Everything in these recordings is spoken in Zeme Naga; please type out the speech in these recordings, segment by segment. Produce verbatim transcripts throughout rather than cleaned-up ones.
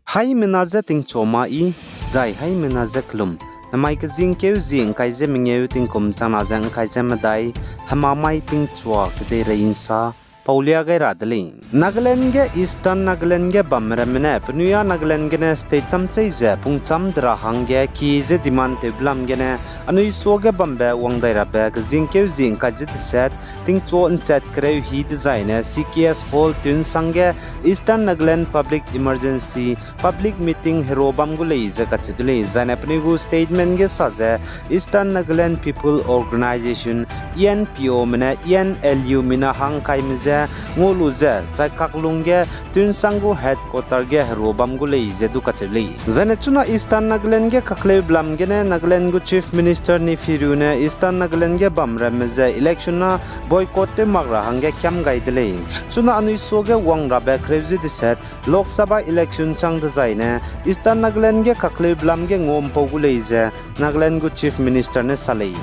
Haimena je tingchua ma i, zai haimena je kelum. Namai kezingkeu zi ’ngkai ze mengeu tingkum changna ze ’ngkai ze medai, hemamai tingchua kedeirei ’nsa paulia gai ra de lei. Nagaland ge Eastern Nagaland ge bamramme ne penui â Nagaland gene state chamchei ze pungcham de ra hangge ki ze demand tewbe lam gene anui suage bambe wang dai rabe kezingkeu zi ’ngkai ze deset, tingchua ’nchat kereu hi dezaine C K S Hall Tuensang ge Eastern Nagaland Public Emergency Public Meeting herua bam gu lei ze kacheu de lei. Zaine penui gu statement ge sa ze Eastern Nagaland People Organisation, E N P O me ne E N L U mina hangkaime je ngau lu ze chai kaklung ge Tuensang gu headquarter ge herua bam gu lei ze du kacheu lei. Zaine chuna Eastern Nagaland ge kakleu belam gene Nagaland gu Chief Minister Neiphiu Rio ne Eastern Nagaland ge bamramme ze election na boycott tew mak ra hangge kiam gai de lei. Chuna anui suage wang rabe kereu ze deset Lok Sabha election chang dezaine Eastern Nagaland ge kakleu belam ge ngau ’mpau gu lei ze Nagaland gu Chief Minister ne sa lei.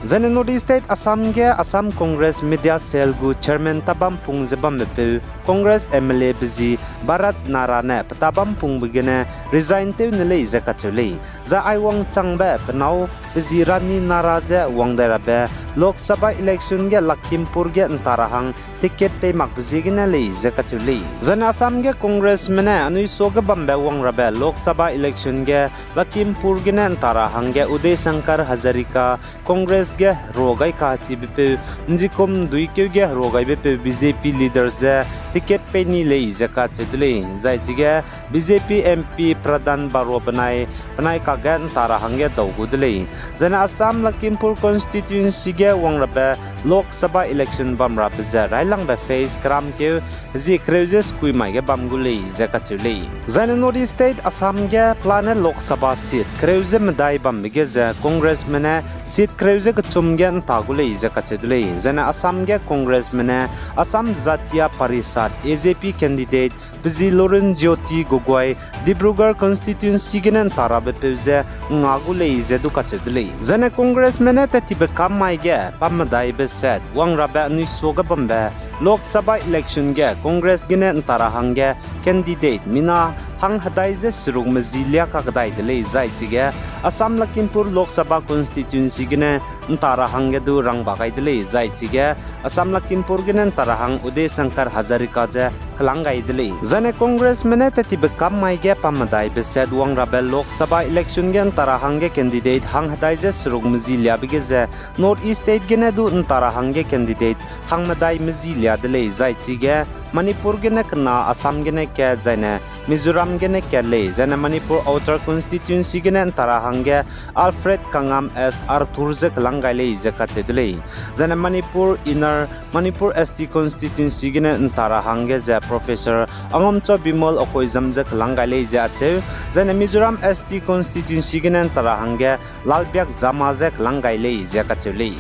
Zaine North East State Assam ge Assam Congress Media Cell gu Chairman tabam pung ze bambepeu Congress M L A bezi Bharat Nara ne pe tabam pungbe gene resign tew ne lei ze kacheu lei. Zai aiwang changbe penâu bezi Rani Nara je wang dai rabe Lok Sabha election ge Lakhimpur ge ’nta ra hang ticket pei makbe ziegene lei ze kacheu lei. Zaine Assam ge Congressme ne anui suage bambe wang rabe Lok Sabha election ge Lakhimpur gene ’nta ra hangge Uday Shankar Hazarika Congress ge herua gai kachibepeu, ’nzikum ’nduikeu ge herua gaibepeu B J P leader je ticket pei ni lei ze kacheu de lei. Zai chige B J P M P Pradhan Barua benai, penai kakge ’nta ra hangge dau gu de lei. Zaine Assam Lakhimpur constituency ge wang rabe Lok Sabha election bam rabe ze railangbe phase keramkeu hezie kereu ze sekui mai ge bam gu lei ze kacheu lei. Zaine North East State Assam ge pelane Lok Sabha seat kereu ze medai bambe ge ze Congressme ne seat kereu ze kechum ge ’nta gu lei ze kacheu de lei. Zaine Assam ge Congressme ne Assam Jatiya Parishad, A J P candidate bezi Lurinjyoti Gogoi Dibrugarh constituency gene ’nta rabepeu ze nga gu lei ze du kacheu de lei. Zaine Congressme ne tattibe kam mai ge pam medaibe set wang rabe anui suage bambe Lok Sabha election ge Congress gene ’nta ra hangge candidate mina hang hedai ze serukme zi lia kakdai de lei zai chige Assam Lakhimpur Lok Sabha constituency gene ’nta ra hangge du rangba gai de lei zai chige Assam Lakhimpur gene ’nta ra hang Uday Shankar Hazarika je kelang gai de lei. Zaine Congressme ne tattibe kam mai ge pam medaibe set wang rabe Lok Sabha election ge ’nta ra hangge candidate hang hedai ze serukme zi liabe ge ze North East State gene du ’nta ra hangge candidate hang medai me zi lia de lei zai chige Manipur gene kena, Assam gene kat, zaine Mizoram gene kat lei, zaine Manipur Outer Constituency gene ’nta ra hangge Alfred Kangam S Arthur je kelang gai lei ze kacheu de lei. Zaine Manipur Inner, Manipur S T Constituency gene ’nta ra hangge ze Professor Angamcho Bimal Akoijam je kelang gai lei ze acheu, zaine Mizoram S T Constituency gene ’nta ra hangge Lalbiak Zama je kelang gai lei ze kacheu lei.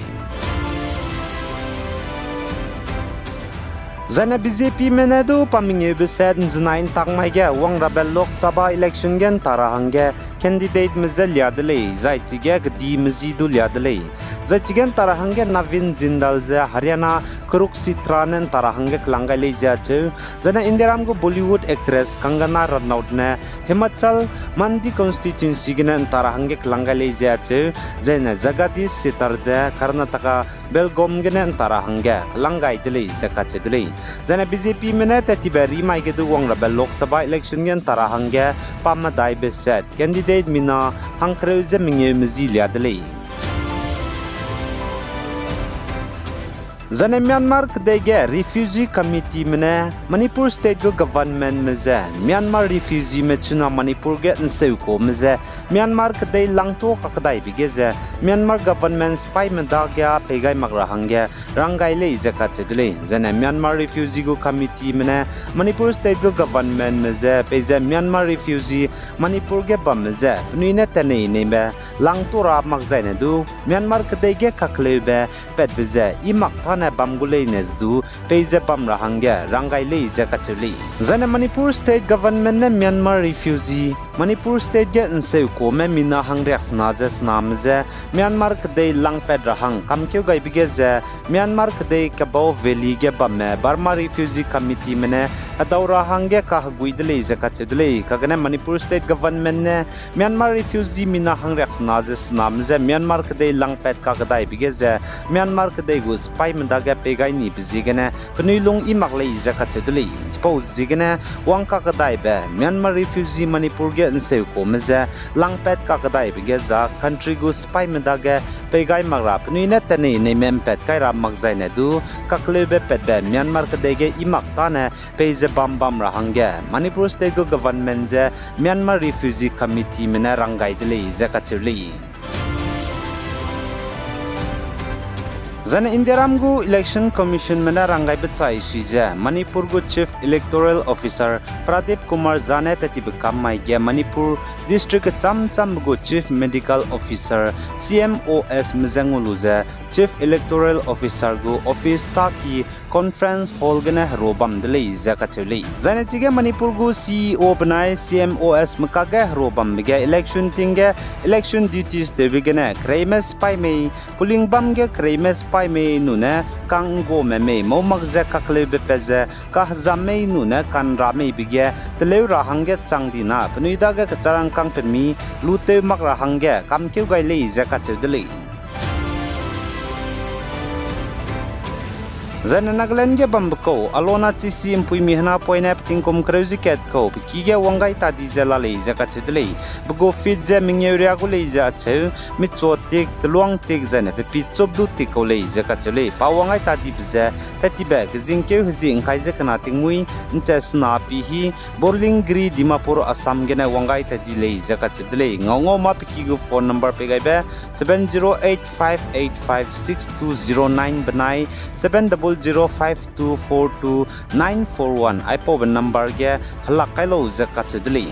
Zaine B J P me ne du pamengeube set ’nzenai ’ntak mai ge wang rabe Lok Sabha election ge ’nta ra hangge candidate me je lia de lei, zai chige kedi me zi du lia de lei. Zai chige ’nta ra hangge Navin Jindal ze Haryana Kurukshetra ne ’nta ra hangge kelang gai lei ze acheu, zaine Indiaram gu Bollywood actress Kangana Ranaut ne Himachal Mandi constituency gene ’nta ra hangge kelang gai lei ze acheu, zaine Jagadish Sittar ze Karnataka Belgaum gene ’nta ra hangge kelang gai de lei ze kacheu de lei. Zaine B J P me ne tattibe rimai ge du wang rabe Lok Sabha election ge ’nta ra hangge pam medaibe set candidate mina hangkereu ze mengeu me zi lia de lei. Zaine Myanmar kedei ge Refugee Committee me ne Manipur State gu government me ze Myanmar refugee me chuna Manipur ge ’nseukume ze Myanmar kedei langtua kakdaibe ge ze Myanmar government sipaime dage â pei gai mak ra hangge rang gai lei ze kacheu de lei. Zaine Myanmar refugee gu committee me ne Manipur State gu government me ze peize Myanmar refugee Manipur ge bamme ze penui ne tenei neibe langtua ra mak zaine du Myanmar kedei ge kakleube patbe ze i mak ta bam gu leine ze du peize bam ra hangge rang gai lei ze kacheu lei. Zaine Manipur State Government ne Myanmar refugee, Manipur State ge ’nseukuame mina hangriaksena ze sename je Myanmar kedei langpat ra hang kamkeu gaibe ge ze Myanmar kedei Kabaw Valley ge bamme Burma Refugee Committeeme ne hedau ra hangge kahegui de lei ze kacheu de lei. Kagene Manipur State Government ne Myanmar refugee mina hangriaksena ze sename je Myanmar kedei langpat kakdaibe ge ze Myanmar kedei gu sipaîme dage pei gai nibe ziegene penui lung i mak lei ze kacheu de lei. Chipau ziegene wang kakdaibe Myanmar refugee Manipur ge ’nseukuame je langpat kakdaibe ge za country gu sipaîme dage pei gai mak ra penui ne tenei neime ’mpat kai ra mak zaine du kakleube patbe Myanmar kedei ge i mak tâne peize bam bam ra hangge Manipur State gu government je Myanmar Refugee Committeeme ne rang gai de lei ze kacheu lei. Zaine Indiaram gu Election Commissionme ne rang gaibe chai sui ze Manipur gu Chief Electoral Officer Pradeep Kumar Jha ne tattibe kam mai ge Manipur district kechâm châmbe gu Chief Medical Officer, C M O Sme je ngau lu ze Chief Electoral Officer gu office tâki conference hall gene herua bam de lei ze kacheu lei. Zaine chige Manipur gu C E O benai C M O Sme kakge herua bambe ge election ting ge election duties tewbe gene kereime sipai mei, polling bam ge kereime sipai mei nune kang ’nggame mei mau mak ze kakleube pat ze kahezam mei nune kanra meibe ge teleu ra hangge chang di na penui dage kecharangkâng pemi lutew mak ra hangge kamkeu gai lei ze kacheu de lei. Zaine Nagaland ge bambe kau Alona Chisi ’mpuimi hena poine pe tingkum kereu ze kat kau pe ki ge wang gai ta di ze la lei ze kacheu de lei. Pe gu feet ze mengeu ria gu lei ze acheu, michua tik, teluang tik, zaine pe pi chup du tik kau lei ze kacheu lei. Pa wang gai ta dibe ze, tattibe kezingkeu hezie ’ngkai ze kena tingmuî, ’nche sena pi hi, Borlingiri, Dimapur, Assam gene wang gai ta di lei ze kacheu de lei. Ngau ngau mâ pe ki gu phone number pei gaibe, seven zero eight five eight five six two zero nine benai seven double zero five two four two nine four one aipaube number ge helak kai lau ze kacheu de lei.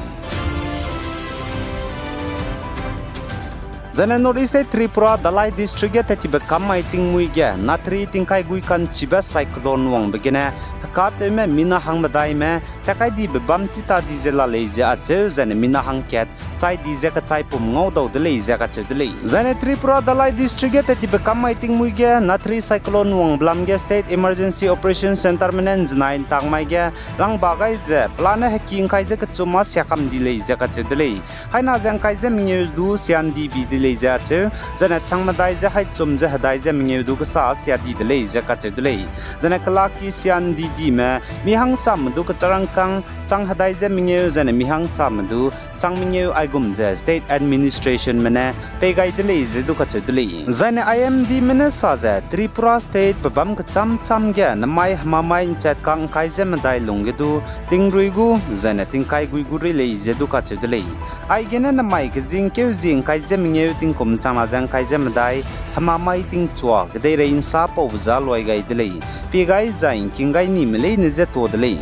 Zaine North East State Tripura Dhalai District ge tattibe kam mai tingmuî ge Nathri tingkai gui kanchibe cyclone wangbe gene hekatewme mina hang medaime tat kai dibe bam chi ta di ze la lei ze acheu, zaine mina hang kat chai di ze kechai pum ngau dau de lei ze kacheu de lei. Zaine Tripura Dhalai District ge tattibe kam mai tingmuî ge Nathri cyclone wangbe lam ge State Emergency Operation Centreme ne ’nzenai ’ntak mai ge rangba gai ze pelane heki ’ngkai ze kechum â sia kam di lei ze kacheu de lei. Haina ze ’ngkai ze mengeu du sia ’ndi bi de lei ze acheu, zaine chang medai ze haichum ze hedai ze mengeu du kesa sia di de lei ze kacheu de lei. Zaine kelaki sia ’ndi dime, mi hangsame du kecharangkâng chang hedai ze mengeu, zaine mi hangsame du chang mengeu aigum ze State Administrationme ne pei gai de lei ze du kacheu de lei. Zaine I M Dme ne sa ze Tripura State pe bâm kechâm châm ge nemai hemamai ’nchat kang ’ngkai ze medai lungge du tingrui gu, zaine tingkai gui gu rei lei ze du kacheu de lei. Aigene nemai kezingkeu zie ’ngkai ze mengeu tingkum changna ze ’ngkai ze medai hemamai tingchua kedeirei ’nsa paube ja luai gai de lei. Pie gai zai ’ngking gai nime leine je tuâ de lei.